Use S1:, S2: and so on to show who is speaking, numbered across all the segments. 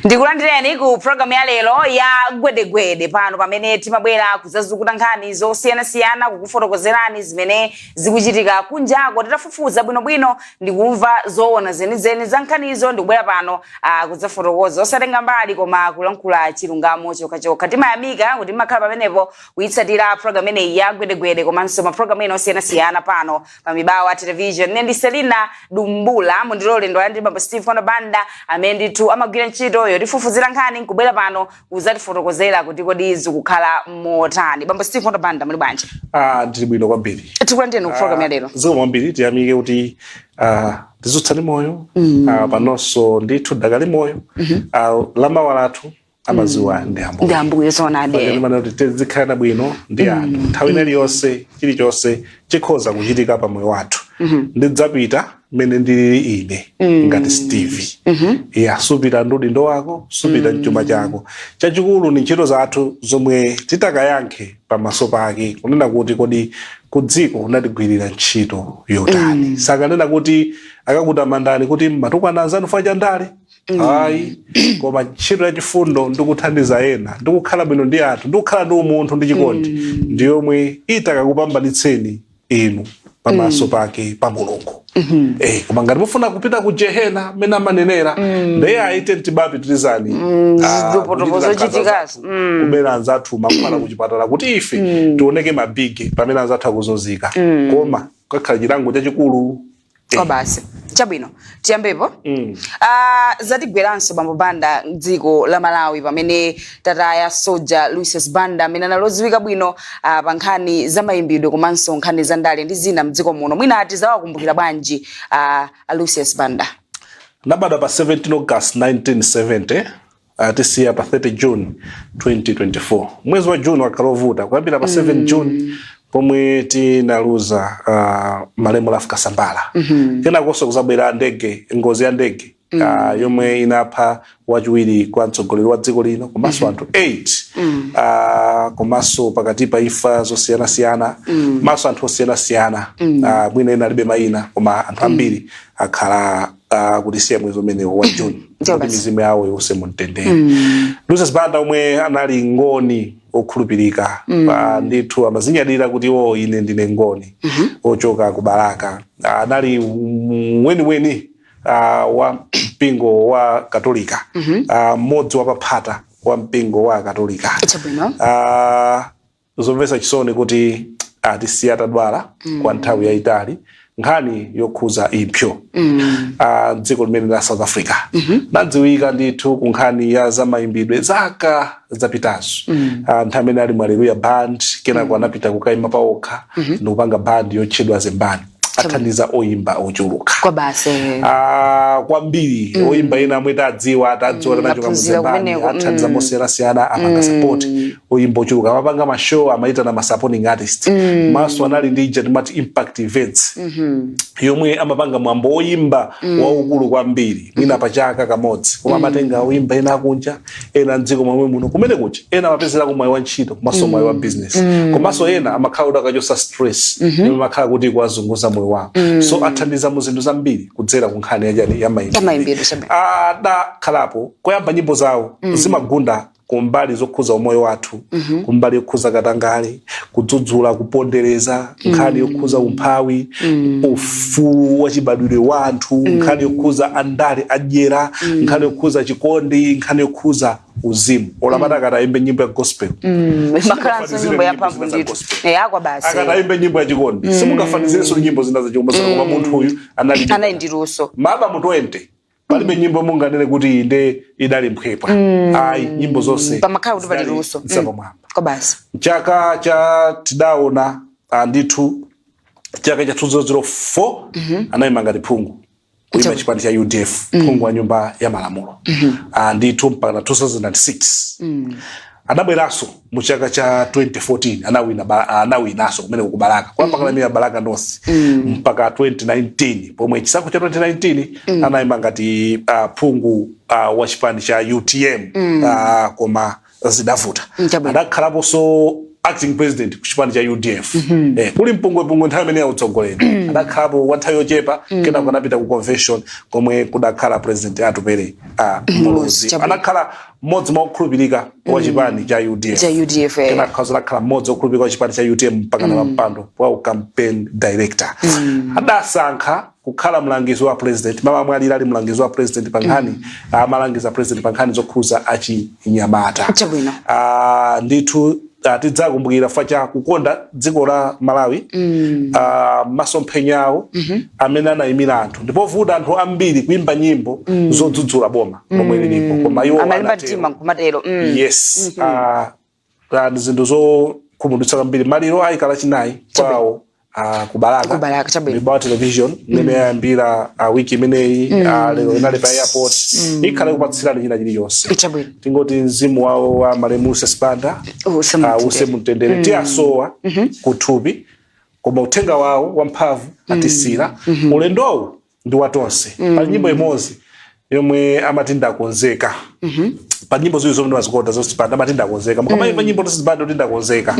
S1: Ndikulandireni ku programu ya lero ya Gwedegwede, pano pamene timabwera kudzazukuta nkhani zosiyanasiyana, kukufotokozerani zimene zikuchitika kunjako, titafufuza bwinobwino ndikumva zoona zenizeni za nkhanizo, ndikubwera pano kudzafotokoza osatenga mbali koma kulankhula chilungamo chokhachokha. Timayamika kuti mmakhala pamenepo kuyitsatira programu imeneyi ya Gwedegwede komanso mapulogalamu ena osiyanasiyana pano pa Mibawa Television. Ine ndi Selina Dumbula. Mundilole ndiwalandire Bambo Steve Kono Banda, amene ndithu amagwira ntchito yotifufuzira nkhani nkubwera pano kudzatifotokozera kuti kodi zikukhala motani. Bambo Steve Kono Banda, muli bwanji?
S2: Ah, ndili bwino kwambiri.
S1: Tikulandireni ku programu ya lero.
S2: Zikomo kwambiri. Tiyamike kuti tizutsani moyo panonso ndithu dakali moyo. Lamawa lathu amaziwa ndi Ambuye.
S1: Ndi Ambuye, zoonadi.
S2: Mana kuti tizikhala bwino ndi anthu nthawi ina iliyonse, chilichonse chikhoza kuchitika pa moyo wathu. Ndidzapita mmene ndilili ine ngati Steve ya supita ndi udindo wako, supita mchuma chako. Chachikulu ni ntchito zathu zomwe titakayankhe pamaso pake, kunena kuti kodi ku dziko unatigwirira ntchito yotani. Sakanena kuti akakutamandani kuti matukwana anzanu fa chandale, ayi, koma ntchito yachifundo ndikuthandiza ena, ndikukhala bwino ndi anthu, ndikukhala ndi umunthu ndi chikondi, ndiyomwe itakakupambanitseni inu pamaso pake pa Mulungu. Koma ngati mufuna kupita ku jehena mmene amanenera, ndeye aite ntibapitirizani
S1: Zipotopo
S2: kuchitira nkhanza
S1: zochitikazo.
S2: zathu, kubera anzathu mankhwala kuchipatala kuti ife tioneke mabigi pamene anzathu akuzunzika, koma kukakhala chilango chachikulu.
S1: Kwa basi, chabwino, tiyambepo. Zatigweranso, Bambo Banda, dziko la Malawi pamene tataya Soja Lucius Banda, amene analodziwika bwino pa nkhani za mayimbidwe komanso nkhani za ndale ndi zina mdziko muno. Mwina tizawakumbukira bwanji a Lucius Banda?
S2: Nabadwa pa 17 August 1970, atisiya pa 30 June 2024. Mwezi wa June wakhala ovuta kuyambira pa 7 June pomwe tinaluza malemu Ralph Kasambara. Kenakonso kuzabwera ndege, ngozi ya ndege yomwe inapha wachiwiri kwa mtsogoleri wa dziko lino komanso anthu 8, komanso pakati pa imfa zosiyanasiyana, maso anthu osiyanasiyana, mwina ena alibe mayina, koma anthu ambiri akhala kutisiya mwezi umenewo wa June. Kuti mizimu yawo iwuse mumtendere. Lucius Banda omwe anali Ngoni okhulupirika, ndithu amazinyadira kuti o, ine ndine Ngoni ochoka ku Balaka. Anali weniweni wa mpingo wa Katolika, mmodzi wa paphata wa mpingo wa Katolika. Zomvetsa chisoni kuti atisiya atadwala kwa nthawi yayitali, nkhani yokhuza impsyo, dziko limene la South Africa. Nadziwika ndithu ku nkhani ya zamayimbidwe zaka zapitazo, nthawi amene ali mu Hallelujah Band, kenako anapita kukayima paokha ndikupanga band yotchedwa Zembani. Athandiza oyimba ochuluka.
S1: Kwa basi.
S2: Kwambiri oyimba ena amwe tadziwa tanachoka
S1: Aphunzira
S2: muzembani.
S1: Kumeneko.
S2: Athandiza mosiyanasiyana, apanga support oyimba ochuluka, amapanga ma show, amayitana ma supporting artist. Maso anali ndi ija timati impact events, yomwe amapanga mwambo woyimba waukulu kwambiri, mwina pachaka kamodzi, koma amatenga oyimba ena akunja, ena mdziko momwe muno. Kumene kuja ena amapezerako mwayi wa ntchito komanso mwayi wa business, komanso ena amakhala kuti akachosa stress yomwe amakhala kuti kuwazunguza moyo wawo. So athandiza mu zinthu zambiri kudzera ku nkhani yachani, ya
S1: mayimbidwe. Mayimbidwe, chabwino.
S2: Adakhalapo koyamba nyimbo zawo zimagunda kumbali zokhuza umoyo wathu, kumbali yokhuza katangale, kudzudzula kupondereza, nkhani yokhuza umphawi, ufulu wachibadwidwe wa anthu, nkhani yokhuza andale adyera, nkhani yokhuza chikondi, nkhani yokhuza uzimu. Olamata akatayimbe nyimbo ya gospel,
S1: Makhalanso nyimbo ya mphamvu ndithu. Akwa basi.
S2: Akatayimbe nyimbo ya chikondi, simungafanizirenso nyimbo zina zachikondi, koma munthu uyu anali
S1: anali ndi luso.
S2: Ma album 20, palibe nyimbo munganene kuti inde idali mphwepwa, ayi, nyimbo zonse
S1: Pamakhala kuti pali
S2: zinali
S1: luso.
S2: zapamwamba.
S1: Kwa basi.
S2: Chaka cha tidaona ndithu chaka cha 2004 anayima ngati phungu, kuima chipani cha UDF, phungu wa nyumba ya malamulo, ndithu mpaka na 2006. Adabweranso mu chaka cha 2014, anawina anawinanso kumene ku Balaka kwa mpaka mm Balaka North mpaka 2019, pomwe chisankho cha 2019 anayima ngati phungu wa chipani cha UTM, koma zidavuta.
S1: Chabwino.
S2: Adakhalaponso Acting president ku chipani cha UDF. Kuli mpungwepungwe nthawi imene yautsogoleri, adakhalapo kwa nthawi yochepa, kenako anapita ku convention komwe kudakhala President Atupele Muluzi. Anakhala mmodzi mwa okhulupirika wa chipani cha UDF.
S1: Cha UDF, eh.
S2: Kenako anakhala mmodzi okhulupirika wa chipani cha UTM mpaka na mpando wa campaign director. Adasankha kukhala mlangizi wa president. Mama amwalira ali mlangizi wa president pa nkhani, amalangiza president pa nkhani zokhuza achinyamata. Ndithu tidzakumbukira fa cha kukonda dziko la Malawi, masomphenyawo amene anayimira anthu. Ndipo vuta anthu ambiri kuimba nyimbo zodzudzula boma lomwe lilipo, koma iwo
S1: amalimba
S2: anatero.
S1: Mtima nkumatero.
S2: Yes, ndi zinthu zokhumudwitsa kwambiri. Maliro ayikala Chinayi kwawo ku Balaka.
S1: Ku Balaka, chabwino.
S2: Mibawa Television imene yayambira wiki imeneyi, lero inali pa airport, ikhale kupatsirani china chilichonse. Tingoti mzimu wawo wa malemu Lucius Banda
S1: Uuse mumtendere.
S2: Uuse mumtendere. Tiyasowa kuthupi, koma uthenga wawo wamphamvu atisira. Ulendowu ndi watonse. Pa nyimbo imodzi yomwe amati "Ndakonzeka", pa nyimbo ziwiri zomwe ndimazikonda zonse Banda, amati "Ndakonzeka". Mukamayimba nyimbo tonse Banda kuti "Ndakonzeka",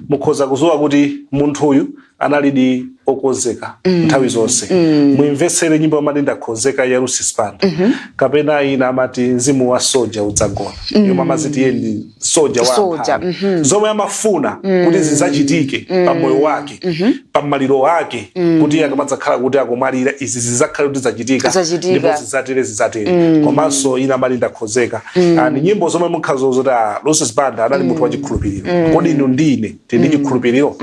S2: mukhoza kudziwa kuti munthuyu analidi okonzeka nthawi zonse. Muimvetsere nyimbo amati "Ndakonzeka" ya Lucius Banda, kapena ina amati "Mzimu wa Soja Udzagona", yomwe amaziti iye ndi soja wa
S1: Soja,
S2: amphamvu. Zomwe amafuna kuti zidzachitike pa moyo wake, pa maliro ake, kuti iye akamadzakhala kuti akumwalira, izi zizakhale kuti zachitika,
S1: Zachitika.
S2: ndipo zidzatere, zidzatere. Komanso ina amati "Ndakonzeka". Ni nyimbo zomwe mukhazo zoti Lucius Banda anali munthu wachikhulupiriro. Kodi inu ndine tili ndi chikhulupiriro?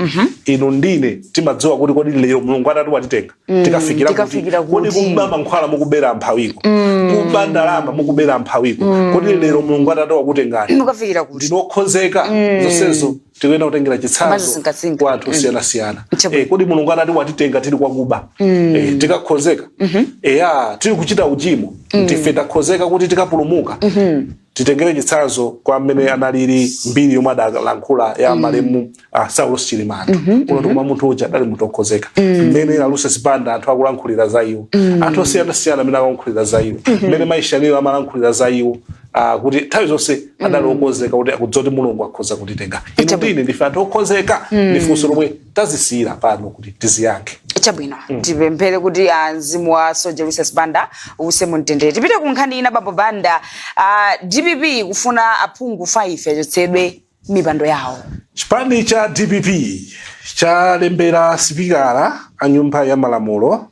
S2: Inu ndine timadziwa kuti kodi lero Mulungu atati watitenga, tikafikira kuti?
S1: Tikafikira
S2: Kodi
S1: kuti?
S2: Kuba mankhwala mukubera amphawiko, kuba ndalama mukubera amphawiko, kodi lero Mulungu atati wakutengani,
S1: Mukafikira kuti?
S2: Ndinokhozeka? Zonsezo tikuyenera kutengera chitsanzo
S1: Mazisingasinga.
S2: kwa anthu osiyanasiyana.
S1: Chabwino.
S2: Kodi Mulungu atati watitenga tili kwakuba, tikakhozeka? Eya, tili kuchita uchimo, ndife takhozeka kuti tikapulumuka? Titengere chitsanzo kwa amene analili mbiri yomwe adalankhula ya malemu Saulos Chilima anthu kuno, koma munthu uja adali munthu okhozeka. Mmene a Lucius Banda anthu akulankhulira za iwo, anthu osiyanasiyana amene akulankhulira za iwo, mmene maishaniro amalankhulira za iwo, kuti nthawi zonse adali okonzeka, kuti akudziwa kuti Mulungu akhoza kutitenga. Inu ndine ndife anthu okonzeka? Ndi funso lomwe tazisiyira pano kuti tiziyankhe.
S1: Chabwino, tipemphere kuti mzimu wa Soja Lucius Banda uuse mumtendere. Tipite ku nkhani ina, bambo Banda. DPP kufuna aphungu 5 achotsedwe mipando yawo.
S2: Chipani cha DPP chalembera sipikala a Nyumba ya Malamulo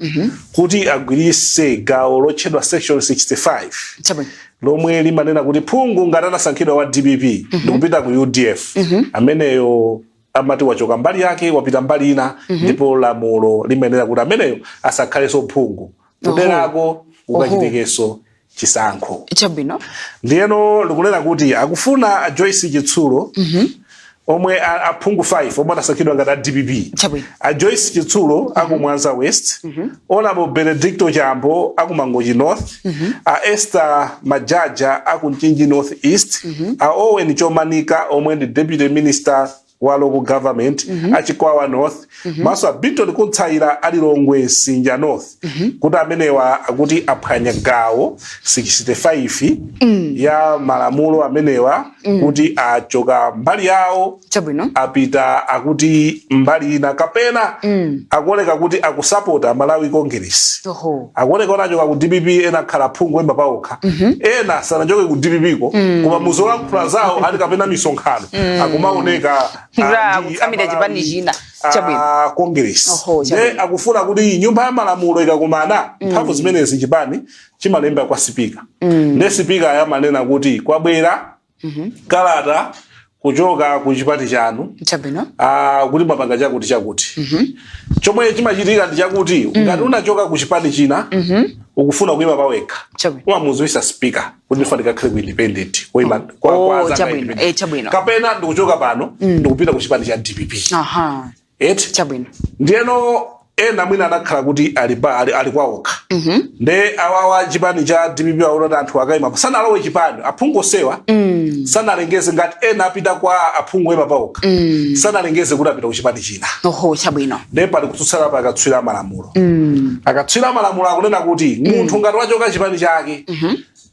S2: kuti agwiritse gawo lotchedwa section 65, lomwe limanena kuti phungu ngati anasankhidwa wa DPP ndikupita ku UDF, ameneyo amati wachoka mbali yake, wapita mbali ina, ndipo lamulo limanena kuti ameneyo asakhalenso phungu, kuderako kukachitikenso chisankho. Ndiyeno likunena kuti akufuna a Joyce Chitsulo, omwe aphungu 5 omwe anasankhidwa ngati a DPP, a Joyce Chitsulo aku Mwanza West, Honorable Benedicto Chambo aku Mangochi North, a Esther Majaja aku Mchinji North East, a Owen Chomanika omwe ndi deputy minister wa local government achikwawa North, maso a Binton Kuntsaira a Lilongwe Msinja North, kuti amenewa akuti aphwanya gawo 65 ya malamulo amenewa, kuti achoka mbali yawo, apita akuti mbali ina, kapena akuoneka kuti akusapota Malawi Congress. Akuoneka kuti achoka ku DPP, ena akhala phungu ema paokha, ena sanachoke ku DPP ko, koma muzolankhula zawo ali kapena misonkhano akumaoneka ndi
S1: kutsamira
S2: Amalawi,
S1: chipani china. Chabwino.
S2: Congress. Nde akufuna kuti Nyumba ya Malamulo ikakumana, mphamvu zimenezi chipani chimalemba kwa sipika, nde sipika yamanena kuti kwabwera kalata kuchoka ku chipani chanu kuti mwapanga chakuti chakuti. Chomwe chimachitika ndi chakuti ngati unachoka ku chipani china, ukufuna kuyima pawekha, umamudziwitsa speaker kuti ndifuna ndikakhale ku independent, kuyima kwa azanga independent. Kapena ndikuchoka pano, ndikupita ku chipani cha DPP. Eti? Ndiyeno ena mwina anakhala kuti ali kwaokha, nde awawa chipani cha DPP aona kuti anthu akayima sanalowe chipani, aphungu osewa sanalengeze. Ngati ena apita kwa aphungu ema paokha, sanalengeze kuti apita ku chipani china. Nde pali kutsutsana pa akatswiri amalamulo. Akatswiri amalamulo akunena kuti munthu ngati wachoka chipani chake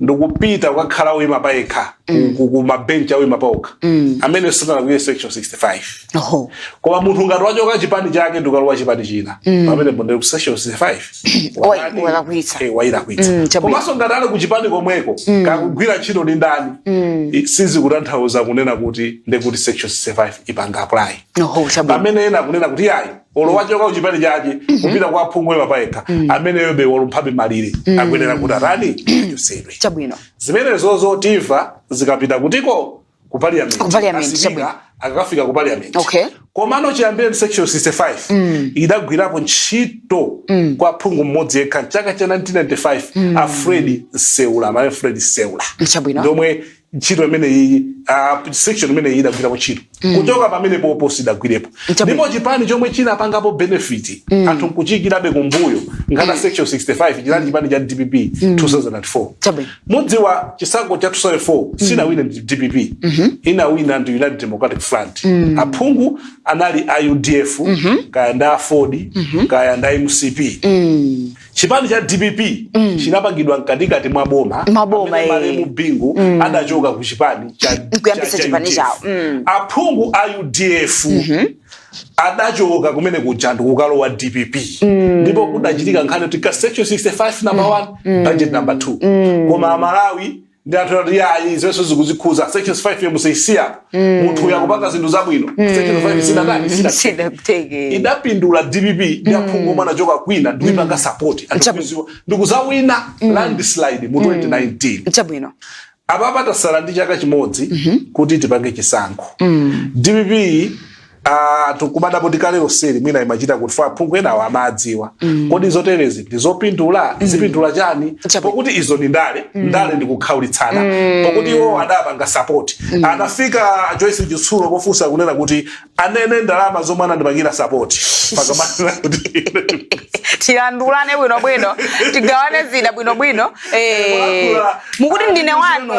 S2: Ndikupita kukakhala oyima payekha ku mabenchi awoyima paokha, amene sanalakwire section 65. Koma munthu ngati wachoka chipani chake ndikalowa chipani china, pamene ndi ku section 65
S1: Walakwitsa.
S2: Wayilakwitsa.
S1: Chabwino.
S2: Komanso ngati ali ku chipani komweko, kakugwira ntchito ndi ndani, sizikutanthauza kunena kuti ndekuti section 65 ipanga apply.
S1: Oho, chabwino.
S2: Pamene ena akunena kuti yayi, olo wachoka kuchipani chake kupita kwa phungu oyima payekha, ameneyo be walumphabe malire, akuyenera kuti atani? Achotsedwe. Zimenezozo timva zikapita kutiko? Ku parliament.
S1: Ku parliament.
S2: Asipika akakafika ku parliament. Komano chiyambire section 65 idagwirapo ntchito kwa phungu mmodzi yekha mchaka cha 1995, a Fred Seula, amene Fred Seula. Ndomwe ntchito imene iyi, section imene iyi idagwirapo ntchito. Kuchoka pamene popo sidagwirepo. Ndipo chipani chomwe chinapangapo benefit, anthu nkuchiyikirabe kumbuyo ngati section 65, chinali chipani cha DPP 2004. Mudziwa chisankho cha 2004 sinawine ndi DPP, inawina ndi United Democratic Front. Aphungu anali a UDF, kaya ndi AFORD, kaya ndi MCP. Chipani cha DPP chinapangidwa mkatikati mwa boma,
S1: Mwa boma,
S2: pamene malemu Bingu adachoka ku chipani cha
S1: Nkuyambitsa
S2: cha
S1: chipani
S2: UDF.
S1: chawo.
S2: Aphungu a UDF adachoka kumene kuja ndikukalowa DPP, ndipo kudachitika nkhani kuti ka section 65 number 1, budget number 2. Koma Amalawi ndi anthu ati ayi, zonse zikuzikhuza, section 5 yemuseisiya munthu yakupanga zinthu zabwino, section 5 sinatani?
S1: Sinateke.
S2: Idapindula DPP ndi aphungu omwe anachoka kwina ndikuipanga support. Anthu ndikuzawina landslide mu 2019. Apapa tasala ndi chaka chimodzi kuti tipange chisankho. DPP tikumadapo tikalero seri mwina imachita kuti fa aphungu enawo amadziwa, kodi zoterezi ndi zopindula, zipindula chani? Pokuti izo ndi ndale, ndale ndi kukhaulitsana, pokuti iwo adapanga support. Anafika Joyce Chitsulo pofunsa kunena kuti anene ndalama zomwe anandipangira support, pakamanena kuti
S1: Tilandulane bwinobwino, tigawane zida bwinobwino. Mukuti ndine wanu.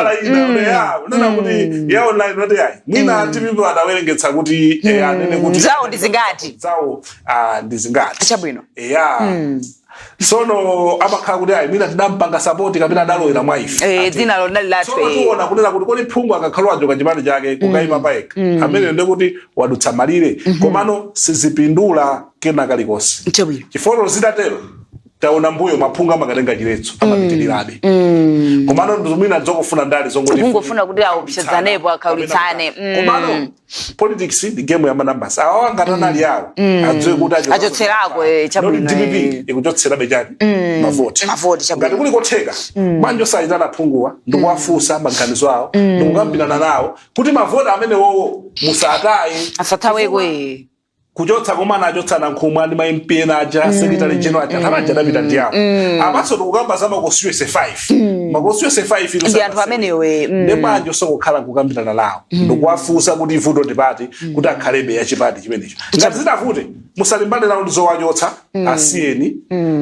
S2: Unena kuti ya online noti ayi, mwina DPP adawerengetsa kuti anene kuti
S1: Zawo ndi zingati?
S2: Zawo ndi zingati.
S1: Chabwino.
S2: Ya, sono amakhala kuti ayi, mwina tidampanga support kapena adalowera mwa ife.
S1: Dzina lo linali lathu.
S2: Tsono tiona kunena kuti kodi phungu akakhala wachoka chipani chake kukayima payekha, amene ndekuti wadutsa malire? Komano sizipindula kena kalikonse. Chifukwa zidatero taona mbuyo maphungu amakatenga chiletso, amapitirirabe. Komano mwina zokufuna ndale zongoti
S1: Kungofuna kuti aopsezanepo, akhaulitsane.
S2: Komano politics ndi game ya manumbers. Awa ngati anali awo, adziwe kuti
S1: Achotserako, chabwino,
S2: Not DPP ikuchotserabe chani? Mavoti.
S1: Mavoti, chabwino.
S2: Ngati kuli kotheka, bwanji osayitana aphunguwa ndikuwafunsa maganizo awo, ndikukambirana nawo kuti mavoti amene wowo musataye?
S1: Asathaweko.
S2: Kuchotsa komwe anachotsana nkhumwa ndi ma MP ena aja, secretary general aja, anthu aja adapita ndi awo. Apanso tikukamba za ma constituency 5, ma constituency 5 ilo
S1: Ndi anthu amenewo,
S2: Ndi bwanji osangokhala nkukambirana nawo ndikuwafunsa kuti vuto ndipati kuti akhalebe ya chipani chimenecho? Ngati zitavute, musalimbane nawo ndi zowachotsa, asiyeni.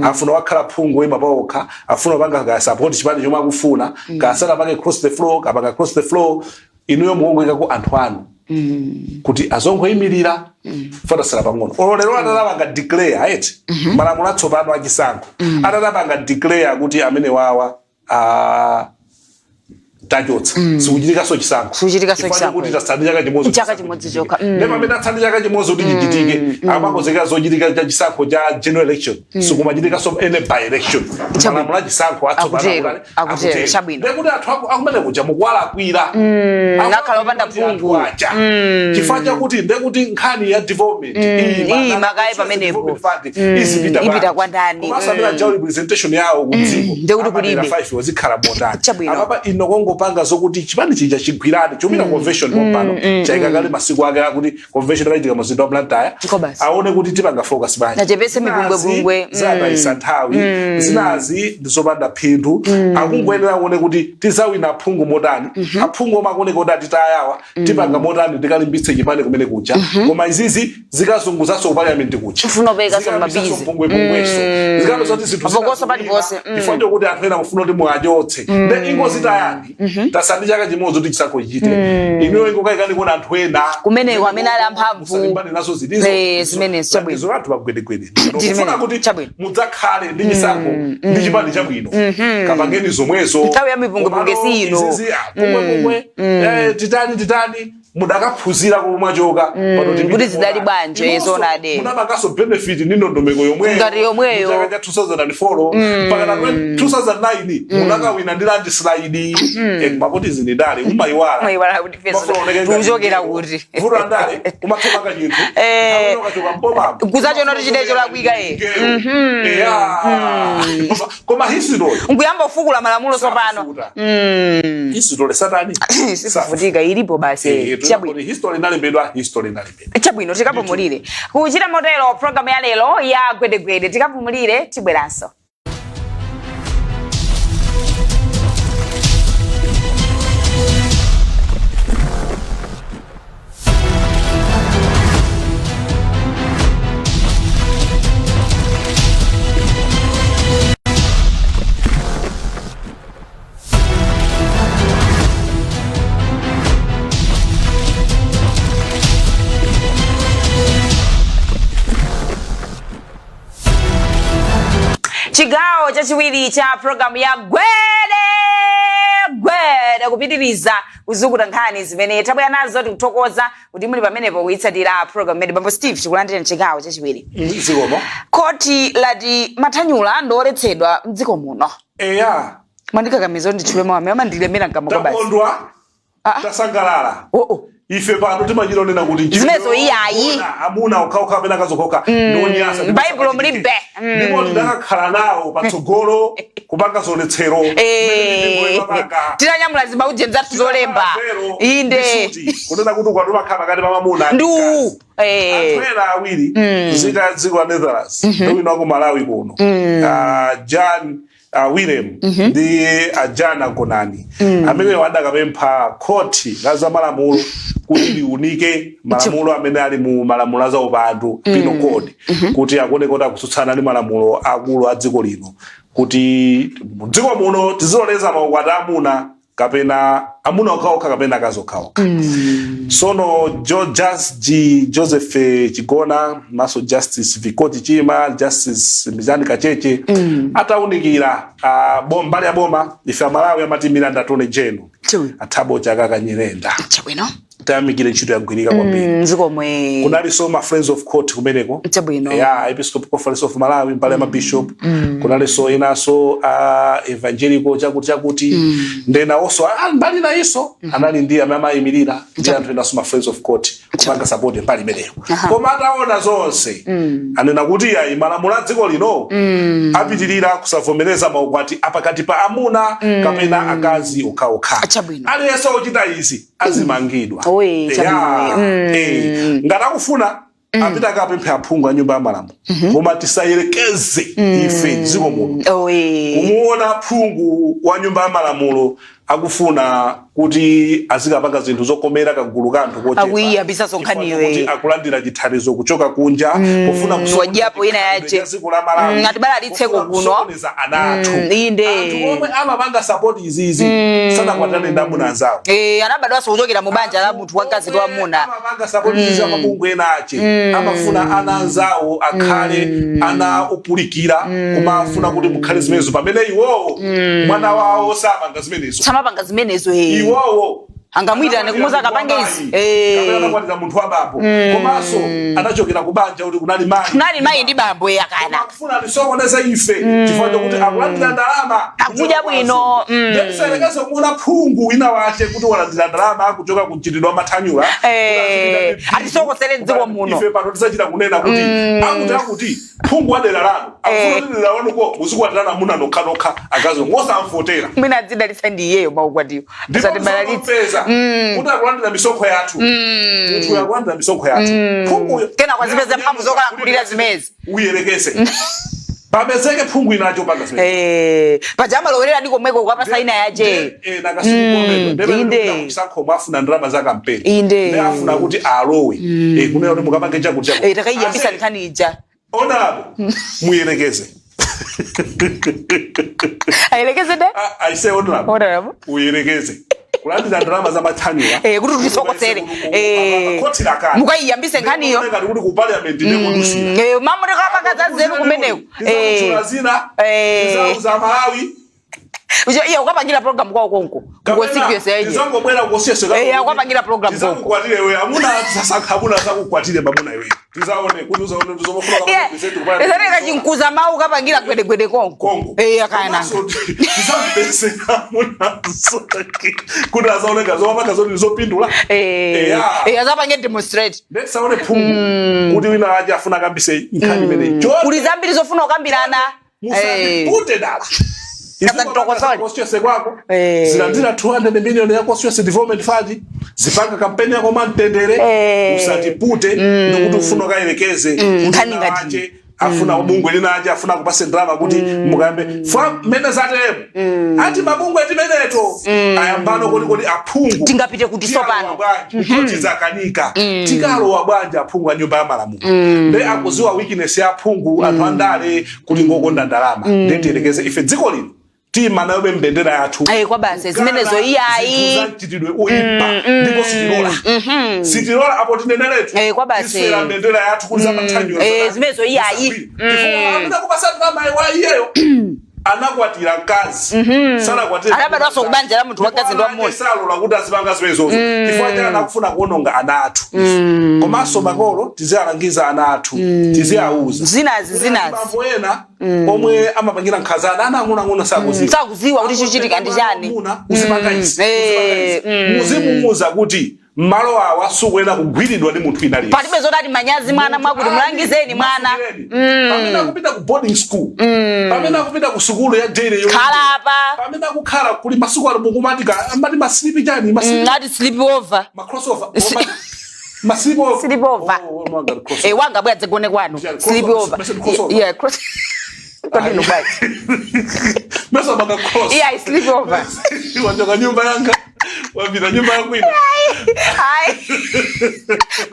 S2: Afuna wakhala phungu oyima paokha, afuna kupanga ka support chipani chomwe akufuna, kasanapange cross the floor, kapanga cross the floor, inuyo mukongoyikako anthu anu kuti azongoyimirira. Fatasala pang'ono, olo lero atatapanga declare eti malamulo atsopano achisankho, atatapanga declare kuti amene wawa tachotsa, sikuchitikanso chisankho.
S1: Sikuchitikanso
S2: Chifukwa
S1: chisankho.
S2: chakuti tasala ndi chaka chimodzi.
S1: Chaka chimodzi chokha.
S2: Ndi pamene atsala ndi chaka chimodzi kuti chichitike, amakonzekera zochitika cha chisankho cha general election, sikumachitikanso ene by election. Malamulo achisankho atsopano
S1: Akutero,
S2: akutani?
S1: akutero, chabwino.
S2: Ndekuti anthu akumene kuja mukuwalakwira.
S1: Nakhala opanda phungu.
S2: Aja chifukwa chakuti ndekuti nkhani ya development
S1: iyi makaye pamenepo.
S2: development fund izipita
S1: Ipita kwa ndani?
S2: Komanso amene ajawo representation yawo ku dziko
S1: Ndekuti kulibe.
S2: amadera 5 wazikhala motani?
S1: Chabwino.
S2: Apapa ino kongopanga zokuti chipani chija chigwirane chopita convention pompano, chayika kale masiku ake akuti convention akachitika mzinda wa Blantyre.
S1: Chiko basi.
S2: Aone kuti tipanga focus bwanji.
S1: Nachepese mipungwepungwe.
S2: Zatayisa nthawi zinazi, ndizopanda phindu. Akungoyenera kuone kuti tizawina aphungu motani, aphungu omwe akuoneka kuti atitayawa tipanga motani, tikalimbitse chipani kumene kuja. Koma izizi zikazunguzanso ku parliament kuja.
S1: Kufuna upeka
S2: Zikayambitsanso
S1: mabizi.
S2: mpungwepungweso, zikapeza kuti zinthu
S1: Mapokoso
S2: zina
S1: paliponse.
S2: zikuyipa, chifukwa chokuti anthu ena akufuna kuti muwachotse, nde ingozitayani. Tatsala ndi chaka chimodzi kuti chisankho chichite. Inuyo ingokayikani kuona anthu ena
S1: Kumeneko amene ali amphamvu.
S2: Musalimbane nazo zilizo.
S1: Zimenezo, chabwino.
S2: Langizo lathu pagwedegwede.
S1: Chimene,
S2: Kufuna kuti
S1: chabwino.
S2: mudzakhale ndi chisankho ndi chipani chabwino. Kapangeni zomwezo.
S1: Nthawi ya mipungwepungwe
S2: Komano
S1: si ino.
S2: izizi, ah, pomwe pomwe titani titani mudakaphunzira komwe mwachoka pano tipite
S1: Kuti zidali
S2: kuona.
S1: bwanje,
S2: Inonso
S1: zonade.
S2: munapanganso benefit ndi ndondomeko yomweyo
S1: Ngati yomweyo.
S2: Mu chaka cha 2004 mpaka na 2009 munakawina ndi landslide. Mapoti zindale umayiwala.
S1: Umayiwala kuti feso
S2: Mafuna oneke ngati
S1: tikuchokera
S2: ngelo.
S1: kuti.
S2: Vuto la ndale umathomanga chinthu nthawi ukachoka mbomamo
S1: Kuzachiona kuti chinecho cholakwika, eh.
S2: Eya. Koma history
S1: Nkuyamba kufukula malamulo tsopano.
S2: History satani.
S1: Sifufutika, ilipo basi. Chabwino.
S2: History inalembedwa, history inalembedwa.
S1: Chabwino, tikapumulire. Kuchita motero programu ya lero ya Gwedegwede, tikapumulire, tibweranso. Chigawo chachiwiri cha programu ya Gwede Gwede, kupitiriza kuzukuta nkhani zimene tabwera nazo. Tikuthokoza kuti muli pamenepo kuyitsatira programu imene. Bambo Steve, tikulandira mchigawo chachiwiri.
S2: Zikomo.
S1: Khoti lati mathanyula ndoletsedwa mdziko muno.
S2: Eya.
S1: Mwandikakamiza kuti nditchule mawu amene amandilemera mkamwa kwa basi.
S2: Takondwa, tasangalala.
S1: Oh.
S2: Ife pano timachita onena kuti ntchito
S1: Zimenezo iyayi.
S2: amuna, amuna okhaokha kapena akazi okhaokha ndionyasa.
S1: Baibulo mulibe.
S2: Ndipo tidakakhala nawo patsogolo kupanga zionetsero zimene mipingo.
S1: Tinanyamula zimaujeni zathu zolemba. Inde.
S2: Kunena kuti ukwati umakhala pakati pa mamuna ndi
S1: Ndu
S2: mkazi. Anthu ena awiri, nzika ya dziko la Netherlands ndi wina wa ku Malawi kuno, Jan Willem ndi Jan Agonani, amenewo adakapempha khoti la zamalamulo kuti liunike malamulo amene ali mu malamulo a zaupandu, Penal Code, kuti akuone kuti akutsutsana ndi malamulo akulu a dziko lino kuti dziko muno tiziloleza maukwati amuna kapena amuna okhaokha kapena akazi okhaokha. Sono Judge Joseph Chigona maso Justice Vikoti Chima, Justice Mizani Kacheche ataunikira mbali ya boma, ife Amalawi amatimira ndi Attorney General Athabo Chakaka Nyirenda.
S1: Chabwino.
S2: Tayamikire ntchito yagwirika kwambiri.
S1: Zikomwe.
S2: Kunalinso ma Friends of Court kumeneko. Ya Episcopal Conference of Malawi, mbali ya mabishop. Kunalinso inanso evangelical chakuti chakuti, ndenawonso mbali nayinso anali ndi amene amayimirira ndi anthu enanso, ma Friends of Court, kupanga support mbali imeneyo. Koma ataona zonse, anena kuti ayi, malamulo a dziko lino apitirira kusavomereza maukwati apakati pa amuna kapena akazi okhaokha. Aliyense ochita izi azimangidwa.
S1: Oye, chabwino.
S2: Ngati akufuna apita akapemphe aphungu a nyumba ya malamulo, koma tisayerekeze ife dziko muno kumuona phungu wa nyumba ya malamulo akufuna kuti azikapanga zinthu zokomera kagulu ka anthu kochepa
S1: Akuyiyambisa sonkhaniyo,
S2: chifukwa
S1: eh.
S2: kuti akulandira chithandizo kuchoka kunja pofuna kusokoneza
S1: Wadyapo ina
S2: chikhalidwe
S1: yache.
S2: cha dziko la Malawi,
S1: Atibalalitse
S2: pofuna
S1: kuno.
S2: kusokoneza ana athu.
S1: Inde.
S2: Anthu omwe amapanga support izizi sanakwatirane ndi amuna anzawo.
S1: Anabadwanso kuchokera mu banja la munthu wamkazi ndi wamuna.
S2: Amapanga support izizi, amabungwe ena ache amafuna ana anzawo akhale ana opulikira, koma afuna kuti mukhale zimenezo pamene iwowo mwana wawo samanga zimenezo.
S1: Samapanga zimenezo, eh.
S2: Iwowo
S1: Angamwitane kumuza akapange izi.
S2: Kapena anakwatira munthu wa bambo, komanso anachokera ku banja kuti kunali mayi.
S1: Kunali mayi ndi bambo, eh, akana.
S2: Akufuna tisokoneze ife chifukwa chokuti akulandira ndalama
S1: Akudya bwino.
S2: Ndisayerekeze kumuona phungu wina wache kuti walandira ndalama kuchoka ku mchitidwe wa mathanyula
S1: Eh, atisokosere dziko muno.
S2: Ife pano tisachita kunena kuti akuti akuti phungu wa dera lanu akufuna kuti dera lanuko muzikwatirana amuna nokhanokha, akazi ngosamfotera.
S1: Mwina adzidalitsa ndi iyeyo maukwatiwo.
S2: Ndipo
S1: Asatibalalitse.
S2: mpeza kuti akulandira misonkho yathu, munthu akulandira misonkho yathu, phunguyo
S1: Kena kwazipeza mphamvu zokalankhulira zimezi.
S2: Uyerekeze papezeke phungu inacho panga zimezi.
S1: Paja amalowerera di komweko kukapasa ina yache. Inde.
S2: Chisankho afuna ndalama za kampeni.
S1: Inde.
S2: Ndi afuna kuti alowe, kunena kuti mukapange chakuti chakuti.
S1: Takayiyambisa nkhani ija.
S2: Honorable, muyerekeze.
S1: Ayelekeze de.
S2: Ah, I say honorable.
S1: Honorable.
S2: Uyerekeze kulandira ndalama za mathanyula
S1: Kuti tisokosere.
S2: Khoti lakale.
S1: Mukayiyambise nkhaniyo.
S2: Ngati kuti ku parliament ndikudusira.
S1: Mamulekapakaza zeru kumeneko.
S2: Tizakuchula zina. Tizauza Malawi.
S1: Iye ukapangira program kwawo konko ku constituency yaje.
S2: Tizangobwera ku constituency.
S1: Akupangira program konko.
S2: Tizakukwatire iwe amuna, tisasankha amuna, azakukwatire mamuna iwe. Tizaone kuti uzaone tizomofuna.
S1: Iye izaneka chinkuza mawu ukapangira gwedegwede konko.
S2: Kongo.
S1: Akaya nanga.
S2: Tizamupese amuna kuti azaoneka zomapanga zoti zopindula. Eya.
S1: Azapange demonstrate.
S2: Ndetisaone phungu kuti wina aje afuna akambise nkhani imeneyi.
S1: Kuli zambiri zofuna kukambirana.
S2: Musandipute dala.
S1: Kasatitokosole.
S2: Constituency kwako.
S1: Eh.
S2: Zilandira 200 million ya Constituency Development Fund, zipanga kampeni yako mantendere. Usatipute ndikuti ufuna ukayerekeze kuti
S1: Nkhani
S2: wina
S1: ngati.
S2: wache afuna bungwe lina aje afuna kupase ndalama kuti mukambe fa mmene zateremo ati mabungwe timeneto ayambano kuti aphungu
S1: Tingapite kuti
S2: tikalowa
S1: sopano?
S2: bwanji? Khoti zakanika, tikalowa bwanji aphungu a nyumba ya malamulo? Nde akuziwa weakness ya aphungu, anthu andale kuti ngokonda ndalama. Nde tiyerekeze ife dziko lino tima nayobe mbendera yathu.
S1: Kwa basi, zimenezo iyayi.
S2: Zinthu za mchitidwe oyipa, ndipo sitilola, sitilola apo tineneretu.
S1: Kwa basi.
S2: Tiswera mbendera yathu kuti zamathanyula.
S1: Zimenezo iyayi.
S2: Chifukwa amene akupasa ndalama wa iyeyo anakwatira mkazi, sanakwatire.
S1: Anabadwanso kubanja la munthu wamkazi ndi wamuna.
S2: Salola kuti azipanga zimenezozo chifukwa chani? Akufuna kuononga ana athu. Komanso makolo tizialangiza ana athu, tiziauza
S1: Zinazi, zinazi.
S2: Bambo ena omwe amapangira nkhanza ana ang'onoang'ono sakuziwa.
S1: Sakuziwa kuti chichitika ndi chani.
S2: Mwamuna uzipanga izi, uzipanga izi. Muzimuwuza kuti malo awa sikuyenera kugwiridwa ndi munthu wina aliyense.
S1: Palibe zotati manyazi mwana mwakuti, mulangizeni mwana.
S2: Pamene akupita ku boarding school, pamene akupita ku sukulu ya daily
S1: Khala apa.
S2: Pamene akukhala kuli masiku ano mukumati amati ma sleep chani, ma sleep
S1: Ati sleep over.
S2: Ma crossover, ma sleep over.
S1: Sleep over.
S2: Oh, oh, oh, crossover.
S1: Wanga bwa dzigone kwanu.
S2: Yeah,
S1: Sleep
S2: crossover.
S1: over.
S2: Mese crossover.
S1: Yeah, cross. Kodi nubaki.
S2: Mese maka cross.
S1: Yeah, sleep over.
S2: Wachoka nyumba yanga wapita nyumba yakwina.
S1: Hayi.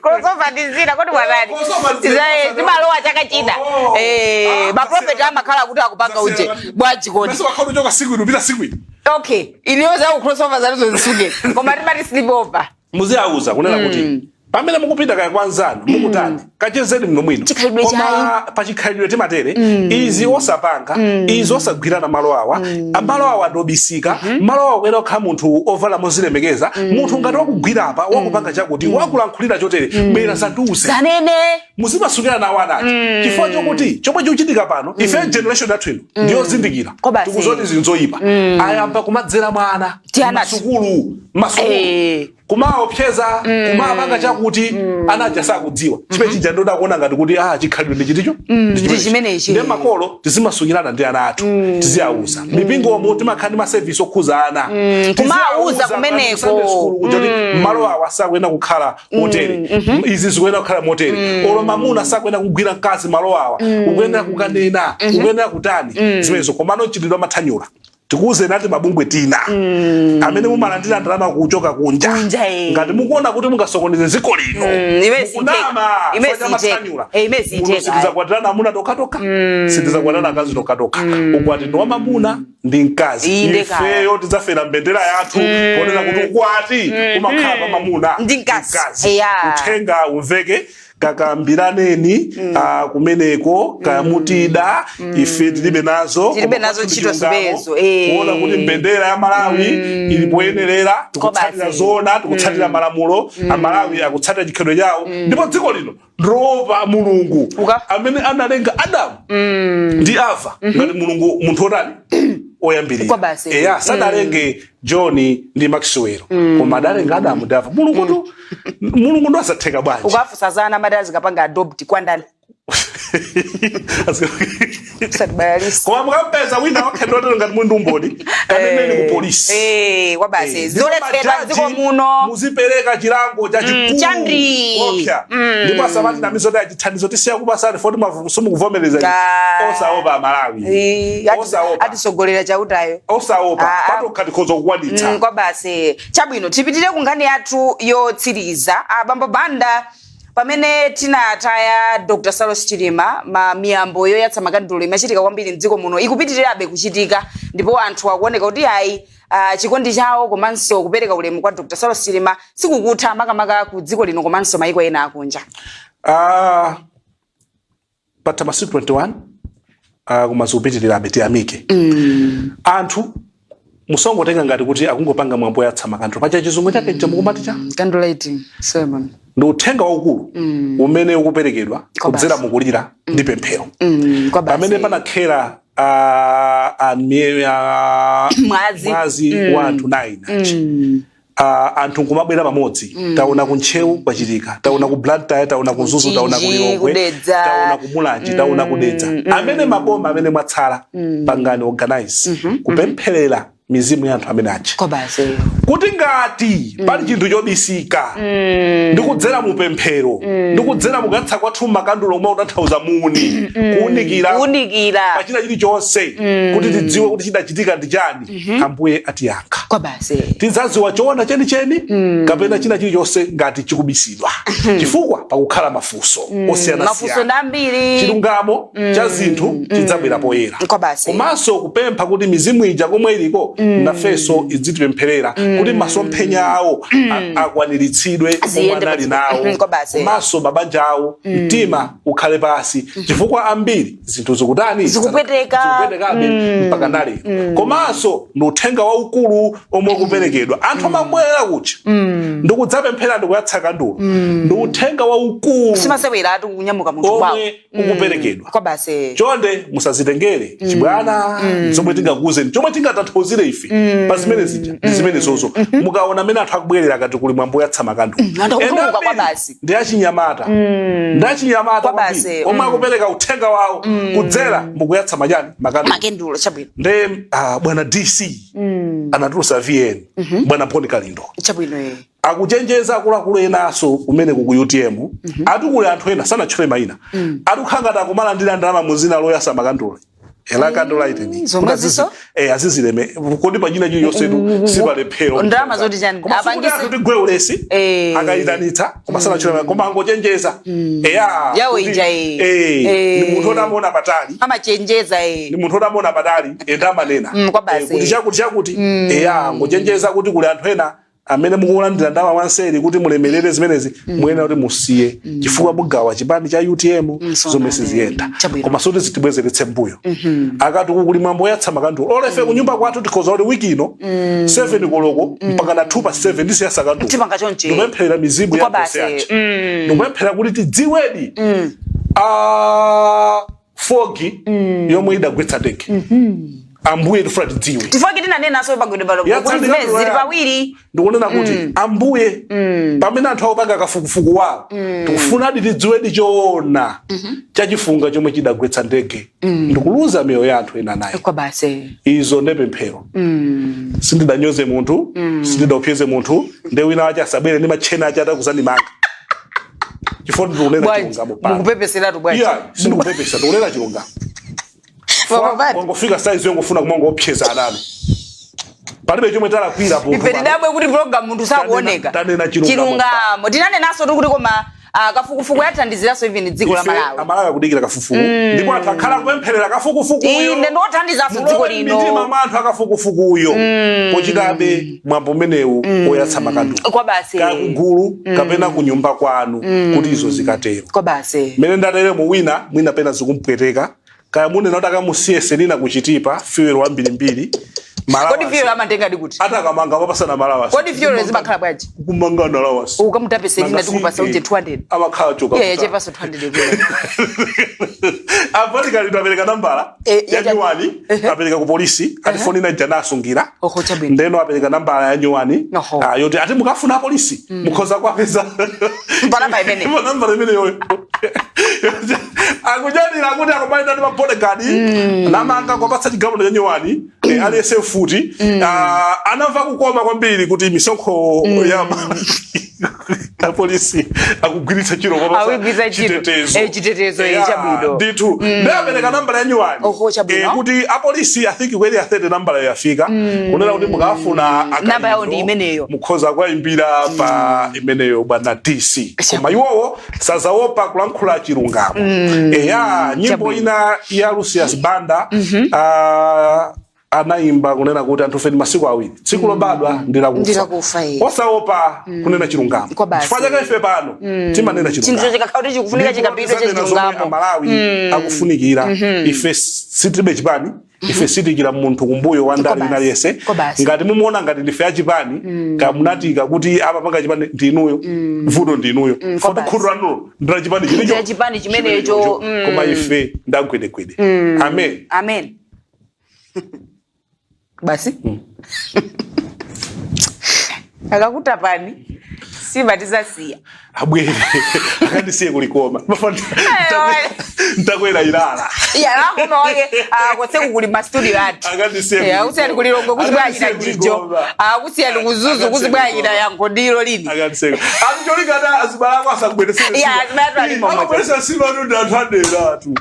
S1: Crossover ndi zina kodi mwanani.
S2: Crossover ndi zina.
S1: Timalowa chaka china.
S2: Oh. Ah,
S1: Maprofeti amakhala kuti akupanga uje. Bwaji kodi.
S2: Mese wakhala uchoka siku ino upita siku ino.
S1: Okay, iliyo za crossover zalizo zisuke. Koma timati sleep over.
S2: Muziauza kunena kuti pamene mukupita kaya kwa anzanu mukutani, kachezeni mno mwino.
S1: Chikhalidwe.
S2: Koma
S1: Chayi.
S2: pachikhalidwe timatere, izi osapanga, izi osagwirana malo awa, malo awa ndobisika, malo awa kuyera kukhala munthu ovala mozilemekeza. Munthu ngati wakugwira apa, wakupanga chakuti, wakulankhulira chotere, bwera zandiuze.
S1: Zanene.
S2: Muzimasukira nawo anachi chifukwa chokuti chomwe chikuchitika pano, ife generation yathu ino ndiyozindikira.
S1: Kobasi.
S2: Tikuzoti zinzoyipa ayamba kumadzera mwana
S1: Tianati.
S2: masukulu, masukulu kumaopseza, kumapanga chakuti, anaja sakudziwa chimene chija. Ndoda kuona ngati kuti ah, chikhalidwe ndi chiticho.
S1: Ndi chimenechi.
S2: Ndiye makolo tizimasukirana ndi ana athu, tiziyauza. Mipingomo timakhala ndi ma service okhuza ana.
S1: Kumawuza
S2: Tiziyauza
S1: kumeneko.
S2: Sunday school kuja kuti malo awa sakuyenda kukhala motere, izi zikuyenda kukhala motere, olo mamuna sakuyenda kugwira mkazi malo awa, ukuyenda kukanena, ukuyenda kutani zimenezo. Komano mchitidwe amathanyula tikuwuzeni ati mabungwe tina amene mumalandira ndalama kuchoka kunja.
S1: Kunja.
S2: Ngati mukuona kuti mungasokoneze dziko lino,
S1: Ime
S2: mukunama.
S1: siteka. Ime
S2: Fanya
S1: siteka.
S2: mathanyula.
S1: Ime siteka,
S2: Muno sitizakwatirana amuna tokatoka, sitizakwatirana akazi tokatoka. Ukwati ndi wa mamuna ndi mkazi.
S1: Inde kaya.
S2: Ifeyo tidzafera mbendera yathu ponena kuti ukwati umakhala pa mamuna
S1: Ndi mkazi. Eya.
S2: Uthenga umveke, kakambiraneni kumeneko kayamutida, ife tilibe nazo.
S1: Tilibe
S2: Koma
S1: nazo
S2: kwathu
S1: ntchito
S2: ndi chilungamo,
S1: zimenezo.
S2: kuona kuti mbendera ya Malawi ili poyenerera, tikutsatira
S1: Kobasi.
S2: zona, tikutsatira malamulo, Amalawi akutsatira chikhalidwe chawo, ndipo dziko lino ndilopa Mulungu amene analenga Adamu ndi Ava ngati Mulungu munthu otani oyambirira.
S1: Kwa basi.
S2: Eya, sadalenge John ndi Maxwell, koma adalenga Adamu ndi Ava. Mulungu tu, Mulungu ndo asatheka bwanji?
S1: Ukafusa zana amati azikapanga adopt kwandani. Usatibayalisa.
S2: Koma mukampeza wina wakhedwa ngati mwindi umboni, kaneneni ku polisi.
S1: Kwa basi.
S2: Ndipo
S1: Zoletsedwa
S2: majaji
S1: dziko muno.
S2: Muzipereka chilango chachikulu
S1: Chandri.
S2: kopsa, ndipo asamati namizo ta chithandizo tisiya kupasani foti simukuvomereza. Osaopa Malawi. Osaopa.
S1: Atisogolera chautayo.
S2: Osaopa.
S1: Ah, ah.
S2: Patokha tikhoza kukwanitsa.
S1: Kwa basi, chabwino, tipitire ku nkhani yathu yotsiriza. Abambo Banda Pamene tinataya Dr Saulos Chilima, ma miyambo yoyatsa makandulo imachitika kwambiri mdziko muno, ikupitirirabe kuchitika, ndipo anthu akuoneka kuti ayi, chikondi chawo komanso kupereka ulemu kwa Dr Saulos Chilima sikukutha, makamaka ku dziko lino komanso maiko ena akunja.
S2: Patha masiku 21, koma zikupitirirabe. Tiyamike. Anthu musongotenga ngati kuti akungopanga mwambo yatsa makandulo pacha, chizungu chake chamukumati cha
S1: candle lighting ceremony.
S2: Ndi uthenga waukulu umene ukuperekedwa
S1: Kwa
S2: kudzera
S1: basi.
S2: mukulira ndi pemphero.
S1: Kwa basi.
S2: Pamene panakhera
S1: Mwazi.
S2: Mwazi wa anthu 9 achi, anthu nkumabwera pamodzi. Taona ku Ntcheu kwachitika, taona ku Blantyre, taona ku Mzuzu, taona ku
S1: Mchinji,
S2: Lilongwe,
S1: Kudedza.
S2: taona ku Mulanje, taona ku Dedza. Amene maboma amene mwatsala, pangani organize kupempherera mizimu ya anthu amene aja,
S1: Kwa basi.
S2: kuti ngati pali chinthu chobisika, ndi kudzera mu pemphero, ndi kudzera mukuyatsa kwathu makandulo omwe akutanthauza muni, kuwunikira
S1: Kuwunikira
S2: pachina chilichonse, kuti tidziwe kuti chidachitika ndi chani, Ambuye atiyankha.
S1: Kwa basi.
S2: Tidzadziwa choona chenicheni kapena china chilichonse ngati chikubisidwa, chifukwa pakukhala mafunso
S1: mafunso
S2: osiyanasiyana.
S1: Ndi ambiri.
S2: Chilungamo cha zinthu chidzabwera poyera.
S1: Kwa basi.
S2: Komanso kupempha kuti mizimu ija komwe iliko, nafenso idzitipempherera kuti masomphenya awo akwaniritsidwe omwe
S1: Ziyende
S2: anali
S1: padziko.
S2: nawo.
S1: Kwa basi.
S2: Komanso mabanja awo, mtima ukhale pasi, chifukwa ambiri zinthu zikutani?
S1: Zikupweteka.
S2: Zikupwetekabe mpaka nalero. Komanso ndi uthenga waukulu omwe ukuperekedwa. Anthu amabwera kucha ndikudzapemphera, ndikuyatsa kandulo, ndi uthenga waukulu
S1: Simasewera atu kunyamuka munthu kwawo
S2: omwe ukuperekedwa.
S1: Kwa basi.
S2: Chonde musazitengere chibwana. Zomwe tingakuuzeni, chomwe tingatanthauzire ife pa zimene zija ndi zimene zozo. Mukaona amene anthu akubwerera kati kuli mwambo oyatsa makandulo,
S1: Anthu akutuluka.
S2: Ena
S1: Kwa
S2: ambiri
S1: basi.
S2: ndi achinyamata, ndi achinyamata
S1: Kwa basi,
S2: kwambiri omwe akupereka uthenga wawo kudzera mukuyatsa machani? Makandulo.
S1: Makandulo, chabwino.
S2: Nde bwana DC anatulusa VN, bwana Bon Kalindo,
S1: Chabwino, eh.
S2: Akuchenjeza akuluakulu enanso kumene ku UTM. Atukule anthu ena, sanatchule mayina, atukhala ngati akumalandira ndalama muzina loyasa makandulo ela candle lighting.
S1: Zomweziso?
S2: Eh, azizileme kodi pachina chiliyonsetu sipalephero.
S1: Ndalama zoti chani?
S2: Koma sikuti
S1: Apangise-
S2: anthu tigwe ulesi. Akayitanitsa, koma sanatchule mayina, koma angochenjeza eya
S1: Yawo
S2: kuti,
S1: ija, eh.
S2: ni munthu otamuona patali.
S1: Amachenjeza, eh.
S2: Ni munthu otamuona patali, ende amanena
S1: Kwa basi.
S2: Kuti chakuti chakuti, eya, ngochenjeza kuti kuli anthu ena amene mukulandira ndalama mwanseri kuti mulemerere zimenezi, muyenera kuti musiye, chifukwa mugawa chipani cha UTM, zomwe siziyenda.
S1: Chabwino.
S2: Koma soti zitibwezeretse mbuyo. Akati kuli mwambo oyatsa makandulo, olefe kunyumba kwathu tikhoza kuti wiki ino 7 koloko mpaka na 2 pa 7 ndisiyasa kandulo.
S1: Tipanga chonchi.
S2: Ndikupempherera mizimu ya
S1: Kwa basi.
S2: anthu onse aja. Ndikupemphera kuti tidziwedi a fog yomwe idagwetsa ndege. Ambuye, tifuna tidziwe.
S1: Chifukwa tinanenaso pagwedwe palo kuti
S2: Yatsani
S1: zimene
S2: kandulo
S1: zili
S2: yanu.
S1: pawiri.
S2: Ndikunena kuti Ambuye, pamene anthu akupanga kafukufuku wawo, tikufunadi tidziwedi choona chachifunga chomwe chidagwetsa ndege ndikuluza miyoyo ya anthu ena naye.
S1: Kwa basi.
S2: Izo nde pemphero. Sindidanyoze munthu, sindidaopseze munthu. Nde wina wache asabwere ndi matchena ache atakuzandimanga, chifukwa ndikunena
S1: Bwanji
S2: chilungamo pano.
S1: Mukupepeseratu bwanji?
S2: Iya, sindikupepesa, ndikunena chilungamo.
S1: Papa Pati.
S2: Wangofika saizi yongofuna kumangoopseza ananu, palibe chomwe talakwira po.
S1: Ife tidabwe kuti program munthu sakuoneka.
S2: Tanena chilungamo.
S1: Chilungamo tinanenaso tikuti koma kafukufuku yathandiziranso even dziko la
S2: Ife
S1: Malawi.
S2: Amalawi akudikira kafukufuku, ndipo anthu akhala akupempherera kafukufukuyo.
S1: Inde, ndiwothandizanso dziko
S2: Mulowe
S1: lino.
S2: mitima mwa anthu akafukufukuyo, pochitabe mwambo umenewu oyatsa makandulo,
S1: Kwa basi.
S2: kaya kugulu kapena kunyumba kwanu, kuti izo zikatero.
S1: Kwa basi.
S2: Mmene ndateremo, wina mwina pena zikumpweteka, kaya munena kuti akamusiye Selina kuchitipa fuel wambirimbiri.
S1: Kodi fuel amatenga di kuti?
S2: Atakamanga mapasana malawasi.
S1: Kodi fuel zimakhala bwanji?
S2: Kumangana alawasi.
S1: Ukamutape Selina, tikupasa uje 200.
S2: Amakhala choka.
S1: Yeah, yachepaso 200 kwera.
S2: A Bon Kalindo apereka nambala ya nyuwani, apereka ku polisi, ati foni ina ija nasungira.
S1: Oho, chabwino.
S2: Ndeno apereka nambala ya nyuwani yoti ati mukafuna apolisi mukhoza kuwapeza
S1: Pa namba imene.
S2: Pa nambala imene yoyo. Akunyadira kuti akumaenda ndi mabodyguard, namanga kwapatsa chigamulo cha nyuwani, aliyese mfuti. mfuti. Ah, anamva kukoma kwambiri kuti misonkho ya apolisi akugwiritsa ntchito kwa
S1: Akugwiritsa ntchito.
S2: chitetezo.
S1: Chitetezo, chabwino.
S2: Ndithu, ndapereka nambala ya nyuwani.
S1: Oho, chabwino.
S2: Kuti apolisi, I think ku Area 30 nambala yafika, kunena kuti mukafuna
S1: Namba yawo ndi imeneyo.
S2: Mukhoza kuwayimbira pa imeneyo, bwana DC. Koma iwowo sazaopa kulankhula chilungamo. Eya, nyimbo ina ya Lucius Banda, anayimba kunena kuti anthu ndi masiku awiri, tsiku lobadwa ndi lakufa.
S1: Ndi lakufa, eh.
S2: Osaopa kunena chilungamo.
S1: Kwa basi.
S2: Chifukwa chake ife pano timanena
S1: Chinthu
S2: chilungamo.
S1: chikakhala kuti chikufunika
S2: Ndipo
S1: chikambidwe cha
S2: tizanena zomwe
S1: chilungamo.
S2: Amalawi akufunikira. Ife sitilibe chipani, ife sitikira munthu kumbuyo wa ndale
S1: Kwa basi.
S2: aliyense.
S1: Kwa basi.
S2: Ngati mumuona ngati ndife achipani, kamunatika kuti amapanga chipani ndinuyo, vuto ndinuyo.
S1: Kwa basi.
S2: Khutu lanulo ndila chipani chimenecho.
S1: Ndila chipani chimenecho.
S2: Koma ife ndagwedegwede. Amen.
S1: Amen. Basi, akakutapani sibatizasiya.
S2: Abwere akandisiye kulikoma. Ntakwera Ilala.
S1: Iya, akoma wake kotseku kuli mastudio athu.
S2: Akandisiye
S1: Akusiyani kulilongo kuzi bwachita
S2: Akandisiye
S1: jijo.
S2: kulikoma.
S1: Akusiyani kuzuzu kuzi bwachita yankho ndilo lini.
S2: Akandisiye atucholikata azibala ako asakubweresere.
S1: Iya, azibala athu alimo moja.
S2: Akubweresa sima atu ndi anthu adera atu.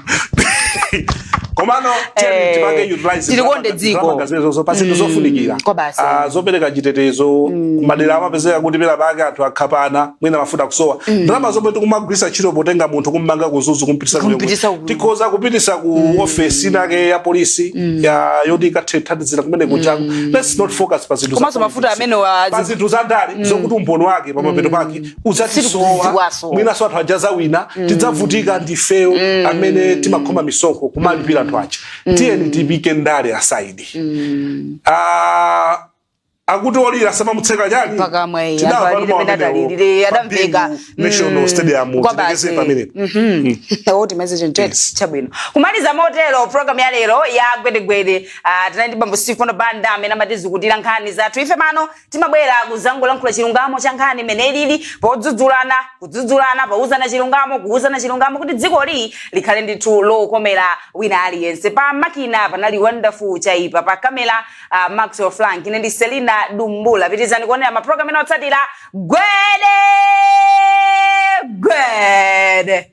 S2: Komano tipange utilize
S1: Tilikonde dziko.
S2: ndalama zimenezo pa zinthu zofunikira.
S1: Kwa basi.
S2: Ah, zopereka chitetezo madera amapezeka kuti pena pake anthu akhapana, mwina mafuta kusowa. Ndalama zomwe tikumagwiritsa ntchito potenga munthu kummanga kuzuzu, kumpitisa
S1: Kumpitisa
S2: tikhoza kupitisa ku ofesi inake ya polisi ya yoti ikathe kuthandizira kumene kuchako. Let's not focus pa zinthu za
S1: Komanso mafuta
S2: politics.
S1: amene
S2: Pa zinthu za ndale zokuti umboni wake pamapeto pake udzatisowa.
S1: Sitikuzidziwaso.
S2: Mwinaso anthu ajaza wina, tidzavutika ndifeyo amene timakhoma misonkho kumalipira anthu aja. Tiyeni tipike ndale aside. Ah, akuti olira samamutseka chani?
S1: Pakamwa, eh,
S2: Tinamva
S1: anthu alire
S2: mawu
S1: pena
S2: amenewo
S1: atalirire,
S2: pa
S1: adamveka.
S2: Bingu National Stadium.
S1: Kwa
S2: Tilekeze
S1: basi.
S2: pamenepo.
S1: Oti message nchete.
S2: Yes.
S1: Chabwino, kumaliza motero program ya lero ya Gwedegwede, tinali ndi bambo Stephen Banda amene amatizukutira nkhani zathu. Ife pano timabwera kuzangolankhula chilungamo cha nkhani imene ilili, podzudzulana, kudzudzulana, pauzana chilungamo, kuuzana chilungamo, kuti dzikoli likhale ndithu lokomera wina aliyense. Pa makina panali Wonderful Chaipa, pa kamera Maxwell Frank. Ine ndi Selina Dumbula. Pitizani kuonera mapulogalamu ena otsatira. Gwede gwede.